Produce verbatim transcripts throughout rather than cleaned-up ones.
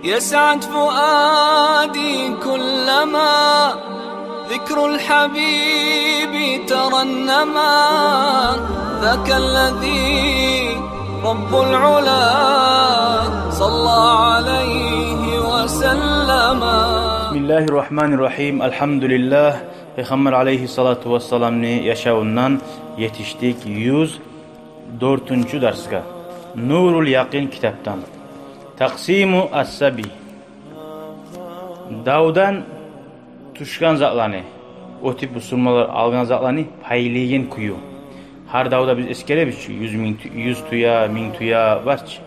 يسعد فؤادي كلما ذكر الحبيب ترنما. ذاك الذي رب العلا صلى عليه وسلم. بسم الله الرحمن الرحيم. الحمد لله. Пайхаммар алайгьиссалату вассаламны яшавундан етишдик юз дёртюнчю дарсгъа. Нурул Якъин китапдан. Такъсиму ас-саби. Давдан тюшген затланы, оьтюп бусурманлар алгъан затланы пайлайгъан кюю. Гьар давда биз эсгеребиз чи, юз минг тю-, юз тюе, минг тюе бар чы.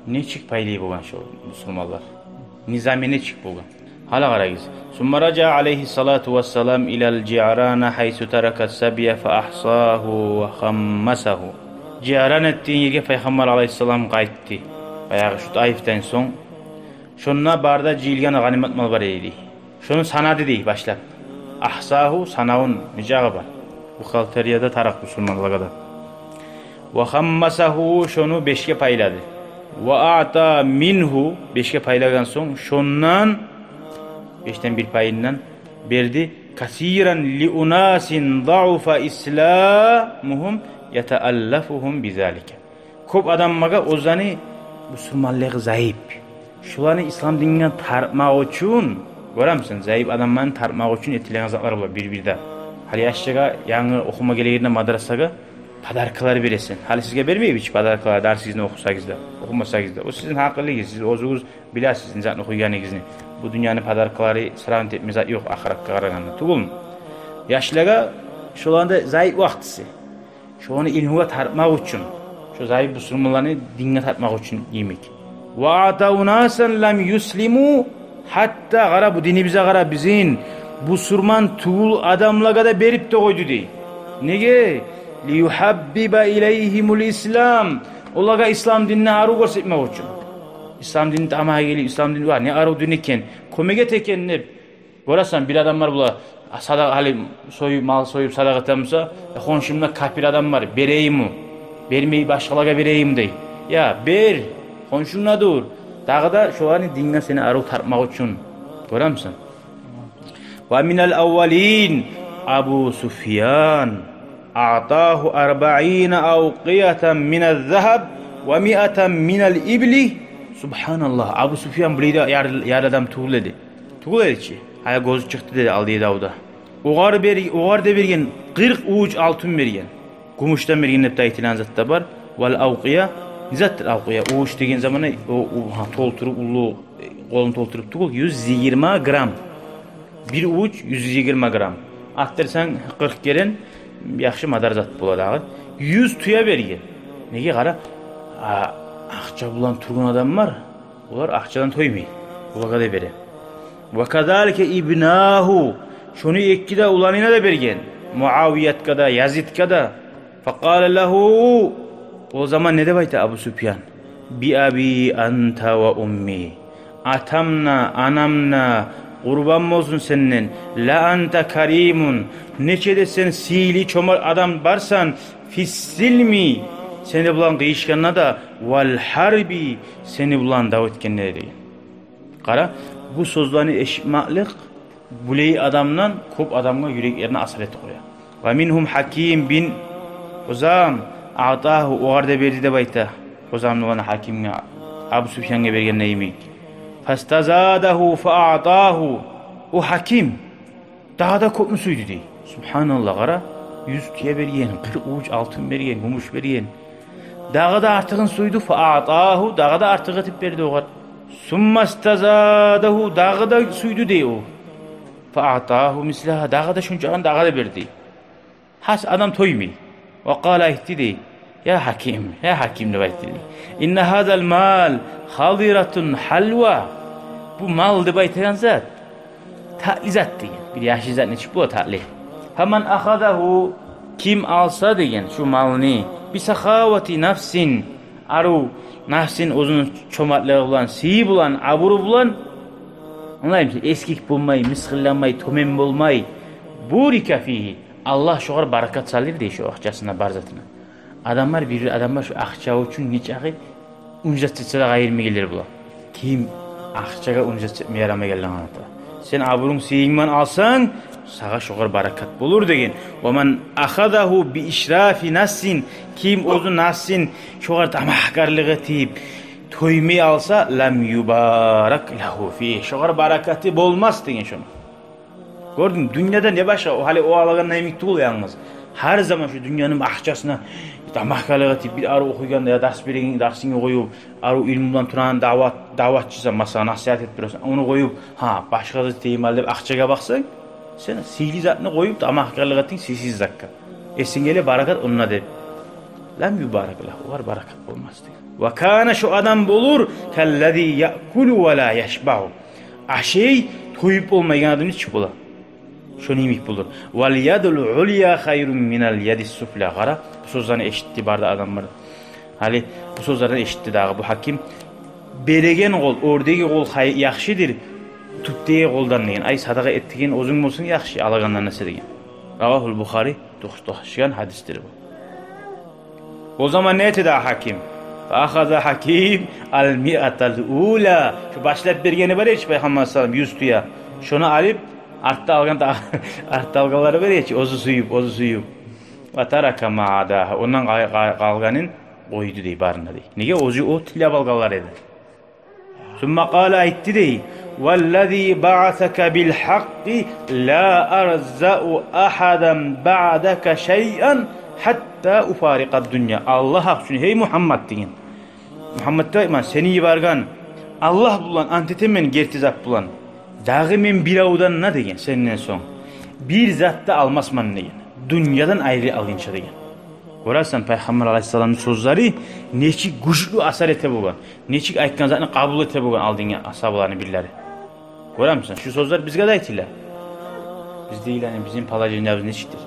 Нечик пайлай болгъан шо бусурманлар? Низамы нечик болгъан? Гьали къарагъыз. Сумма ражаа алайгьиссалату вассалам илал Жиърана гьайсу тарака ас-сабия фа агьсагьу ва гъаммасагьу. Жиъран деген ерге Пайхаммар алайгьиссалам къайтды. Баягъы шу Таифден сонг, шонда бары да жыйылгъан гъанимат мал бар эди. Шону санады дей башлап. Агьсагьу, санавун нечакъы бар. Бухгалтерияда тарыкъ бусурманлагъа да. Ва гъаммасагьу, шону бешге пайлады. Ва аъта мингьу, бешге пайлагъан сонг, шондан, бешден бир пайындан берди. Касиран ли унасин даъуфа исламугьум ятааллафугьум бизалика. Кёп адамлагъа оьзлени бусурманлыгъы зайып. Шоланы ислам динге тартмакъ учун, гёремисен, зайып адамланы тартмакъ учун этилеген затлар бола бир-бирде. Гьали яшлагъа янгы охума гелегенде мадрасагъа подаркалар бересен. Гьали сизге бермейми чи подаркалар, дарсыгъызны охусагъыз да, охумасагъыз да? О сизин гьакъылыгъыз, сиз оьзюгюз билесиз не затны охуйгъаныгъызны. Бу дюньяны подаркалары сравнить этме зат ёкъ ахыратгъа къарагъанда, тюгюлмю? Яшлагъа шоланы зайып вакътиси. Шону илмугъа тартмакъ учун, шо зайып бусурманланы динге тартмакъ учун йимик. Ва аъта унасан лам юслиму, гьатта, къара, бу динибизге къара, бизин бусурман тюгюл адамлагъа да берип де къойду дей. Неге? Лиюгьаббиба илайгьимул ислам. Олагъа ислам динни арив гёрсетмек учун. Ислам динни тамагъа гелип, ислам дин, ва, не арив дин экен, кёмек эте экен деп. Гёресен, бир адамлар бола, а, садагъа, гьали союп, мал союп садагъа этемиса, э, хоншумда капир адам бар, берейимми? Бермей, башгъалагъа берейимми дей. Я, бер, хоншунг да дюр. Дагъы да шоланы динге сени арив тартмакъ учун. Гёремисен? Ва минал аввалин Абу Суфьян аътагьу арбаина авкъиятан миназ-загьаб ва миатан минал ибли. Субгьаналлагь, Абу Суфьян булай да яр-, яр адам тюгюл эди. Тюгюл эди чи. Гьая, гёзю чыкъды деди алдагъы давда. Огъар бер-, огъар да берген, къыркъ увуч алтын берген. Гюмюшден берген деп де айтылагъан зат да бар. Вал авкъия, не затдыр авкъия? Увуч деген заманда о, о, гьа, толтуруп, уллу, э, къолун толтуруп тюгюл, юз йигирма грамм. Бир увуч юз йигирма грамм. Арттырсанг къыркъ керен, яхшы мадар зат бола дагъы. Юз тюе берген. Неге, къара, а, акъча булан тургъан адам бар. Олар акъчадан тоймай. Олагъа да бере. Ва казалика ибнагьу. Шону эки де уланына да берген. Муавиятгъа да, Язидге де. Факъала лагьу. О заман не деп айта Абу Суфьян? Би аби анта ва умми. Атам да, анам да къурбан болсун сенден. Ла анта каримун. Нече де сен сыйлы, чомарт адам барсан, фис-силми, сени булан къыйышгъанда да, вал-гьарби, сени булан дав этгенде де деген. Къара, бу сёзлени эшитмеклик булай адамдан кёп адамгъа юреклерине асар этип къоя. Ва мингьум Гьаким бин Гьизам аътагьу, огъар да берди деп айта. Гьизамны уланы Гьакимге, Абу Суфьянгъа бергенде йимик. Фастазадагьу фа аътагьу. О Гьаким дагъы да кёпню сюйдю дей. Субгьаналлагь, къара, юз тюе берген, къыркъ увуч алтын берген, гюмюш берген. Дагъы да артыгъын сюйдю, фа аътагьу, дагъы да артыкъ этип берди огъар. Сумма стазадагьу, дагъы да сюйдю дей о. Фа аътагьу мислагьа, дагъы да шунчакъын дагъы да берди. Гьас адам тоймай. Ва къала, айтды дей. Я Гьаким, я Гьаким, деп айтды дей. Инна гьазал мал хадиратун гьалва. Бу мал деп айтагъан зат татли зат деген. Бир яшыл зат нечик бола татли. Фаман ахазагьу, ким алса деген шу малны, би сахавати нафсин, арив нафсин, оьзюню чомартлыгъы булан, сыйы булан, абуру булан, англаймысыз, эсгик болмай, мысгъылламай, тёбен болмай, бурика фигьи. Аллагь шогъар баракат салыр дей, шо акъчасына, бар затына. Адамлар, бир-бир адамлар шо акъча учун нечакъы унжат этсе де къайырмагъанлар бола. Ким Акъчагъа унжат этме ярамайгъанлыгъын айта. Сен абурунг сыйынг булан алсанг, сагъа шогъар баракат болур деген. Ва ман ахазагьу би ишрафи нафсин, ким оьзю нафсин шогъар тамагькарлыкъ этип, тоймай алса, лам юбарак лагьу фи, шогъар баракаты болмас деген шону. Гёрдюнг, дюньяда не башгъа, о гьали о алагъанда йимик тюгюл янгыз. Гьар заман шу дюньяны акъчасына тамагькарлыкъ этип, бир арив охуйгъанда я дарс береген дарсынгны къоюп, арив илму булан турагъан даъват, даъватчысан, масала, насигьат этип турасан, ону къоюп, гьа, башгъа зат этейим гьали деп акъчагъа бакъсанг, сен сыйлы затны къоюп, тамагькарлыкъ этдинг сыйсыз затгъа. Эсинге геле баракат онда деп. Лам юбарак лагьу, огъар баракат болмас деген. Ва кана, шо адам болур, каллази яъкулу ва ла яшбагьу. Ашай, тоюп болмайгъан адам нечик бола? Шону йимик болур. Вал ядул улья хайрун минал ядис суфля. Къара, бу сёзлени эшитди, барды адам бар. Гьали бу сёзлерден эшитди дагъы бу гьаким. Береген къол, оьрдеги къол хай-, яхшыдыр тюпдеги къолдан деген. Ай, садагъа этдирген оьзюнг болсун яхшы, алагъандан эсе деген. Равагьул Бухари, токъташгъан гьадисдир бу. О заман не этди дагъы гьаким? Фа ахаза гьаким ал миатал уля. Шу башлап бергени бар эди чи Пайхаммар саллаллагьу алайгьи ва саллам, юз тюе. Шону алып, артда алгъан да, артда алгъанлары бар эди чи, оьзю сююп, оьзю сююп. Ва тарака ма адагьа. Ондан къал-, къал-, къалгъанын къойду дей, барын да дей. Неге? Оьзю о тилеп алгъанлар эди. Сумма къала, айтды дей: «Валлази баъасака бил гьакъкъи ла арзаъу агьадан баъдака шайъан гьатта уфарикъад дунья». Аллагь гьакъ учун, гьей Мугьаммад, деген. Мугьаммад деп айтман, сени йиберген Аллагь булан ант этемен, герти зат булан. Дагъы мен биревден де, деген, сенден сонг бир зат да алмасман, деген. Дюньядан айры алгъынча, деген. Гёресен, Пайхаммар алайгьиссаламны сёзлери нечик гючлю асар эте болгъан, нечик айтгъан затны къабул эте болгъан алдынгъы асгьабаланы бирлери. Гёремисен, шу сёзлер бизге де айтыла. Биз де, яни, бизин положениябыз нечикдир?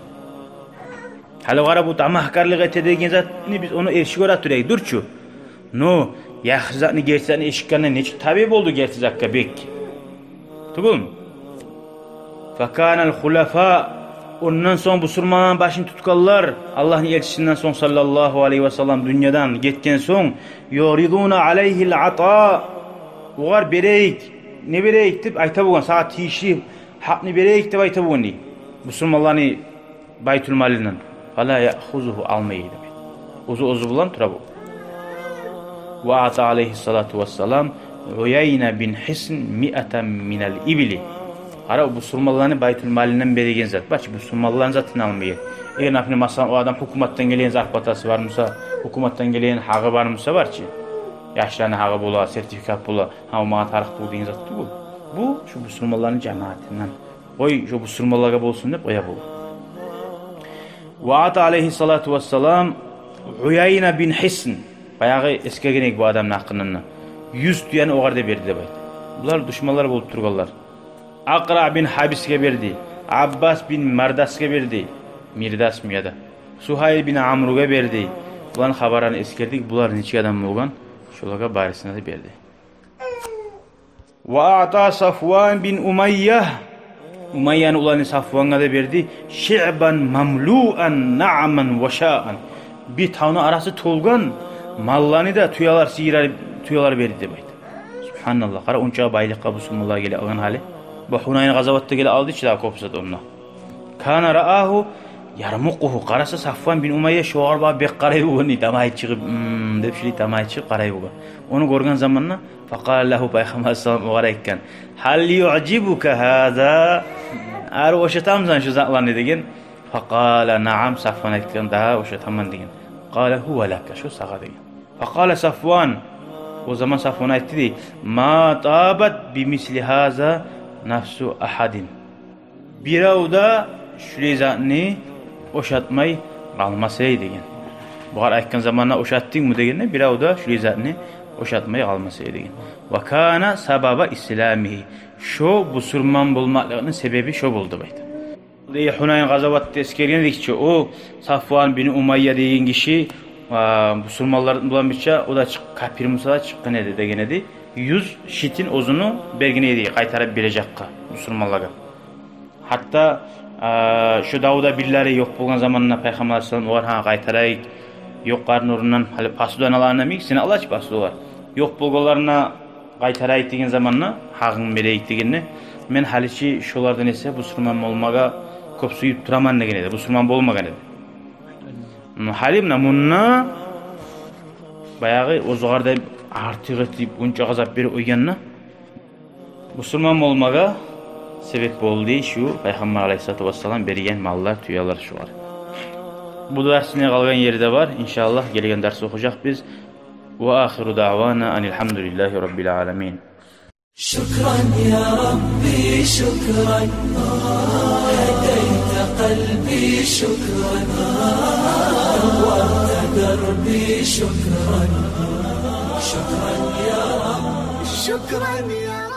Гьали къара, бу тамагькарлыкъ эте деген затны биз ону эрши гёре турайыкъ, дюр чю. Но яхшы затны, герти затны эшитгенде нечик табий болду герти затгъа бек? Тюгюлмю? Факанал хуляфа, ондан сонг бусурманланы башын тутгъанлар, Аллагьны элчисинден сонг, саллаллагьу алайгьи ва саллам, дюньядан гетген сонг, юъридуна алайгьил ата, огъар берейик, не берейик деп айта болгъан, сагъа тийишли гьакъны берейик деп айта болгъан дей. Бусурманланы байтул малындан. Фала яъхузугьу, алмай эди. Оьзю, оьзю булан тура бу. Ва ата алайгьиссалату вассалам Уяйна бин Гьисн миатан минал ибили. Къара, бусурманланы байтул малындан береген зат бар чы, бусурманланы затын алмай эди. Эгер, например, масала, о адам гьукуматдан гелеген зарплатасы бар буса, гьукуматдан гелеген гьакъы бар буса, бар чы, яшланы гьакъы бола, сертификат бола, гьа, о магъа тарыкъ тюгюл деген зат тюгюл. Бу шу бусурманланы жамаатындан. Къой, шу бусурманлагъа болсун деп къоя бу. Ва ата алайгьиссалату вассалам Уяйна бин Гьисн, баягъы эсгерген эдик бу адамны гьакъындан да, юз тюени огъар да берди деп айта. Булар душманлар болуп тургъанлар. Акъра бин Гьабисге берди, Аббас бин Мардасгъа берди, Мирдасмы яда, Сугьайл бин Амругъа берди. Буланы хабарларын эсгердик, булар нечик адам болгъан, шолагъа барысына да берди. Ва аъта Сафван бин Умайя, Умайяны уланы Сафвангъа да берди. Шиъбан мамлуан наъман ва шаъан. Бир тавну арасы толгъан малланы да, тюелер, сыйырлар, тюелер берди деп айта. Субгьаналлагь, къара, онча байлыкъгъа бусурманлар геле алгъан гьали. Бу Гьунайн къазаватда геле алды чы дагъы кёп зат онда. Кана раъагьу ярмукъугьу. Къараса, Сафван бин Умайя шогъар багъып бек къарай болгъан дей, тамай чыгъып, «Мм», деп, шулай тамай чыгъып къарай болгъан. Ону гёрген заманда, факъала лагьу, Пайхаммар саллаллагьу алайгьи ва саллам огъар айтгъан: «Гьал юъжибука гьаза?» Арив ошатамысан шу затланы деген. Факъала: «Наъам». Сафван айтгъан: «Да, ошатаман», деген. Къала: «Гьува лака», шу сагъа деген. Факъала Сафван. О заман Сафван айтды дей: «Ма табат бимисли гьаза нафсу агьадин». Бирев де шулай затны ошатмай къалмас эди деген. Бугъар айтгъан заманда, «Ошатдынгмы?» дегенде, бирев де шулай затны ошатмай къалмас эди деген. Ва кана сабаба исламигьи. Шо бусурман болмакълыгъыны себеби шо болду деп айта. Дей, Гьунайн къазаватда эсгерген эдик чи, о Сафван бин Умайя деген гиши, а, бусурманлар булан бирче, о да чыкъ-, капир буса да чыкъгъан эди деген эди. Юз шитин оьзюню берген эди къайтарып бережекге бусурманлагъа. Гьатта, а, шо давда бирлери ёкъ болгъан заманда Пайхаммар саллаллагьу алайгьи ва саллам огъар: «Гьа, къайтарайыкъ». Ёкъланы орнундан, гьали посуданаларына мик, сен алачы посудалар. Ёкъ болгъанларына къайтарайыкъ деген заманда, гьакъын берейик дегенде, мен гьали чи шолардан эсе бусурман болмагъа кёп сююп тураман деген эди, бусурман болмагъан эди. Ну, гьали муна мунда баягъы оьзюгер де артыкъ этип, унча азап берип къойгъанда, бусурман болмагъа себеп болду шу Пайхаммар алайгьиссалату вассалам берген маллар, тюелер шулар. Бу дарсны къалгъан ери де бар, иншааллагь, гелген дарс охужакъбыз. Ва ахиру даъвана анил гьамдулиллагьи раббил аламин. شكرا يا ربي، شكرا. هديت قلبي، شكرا. نورت دربي، شكرا. شكرا يا رب، شكرا يا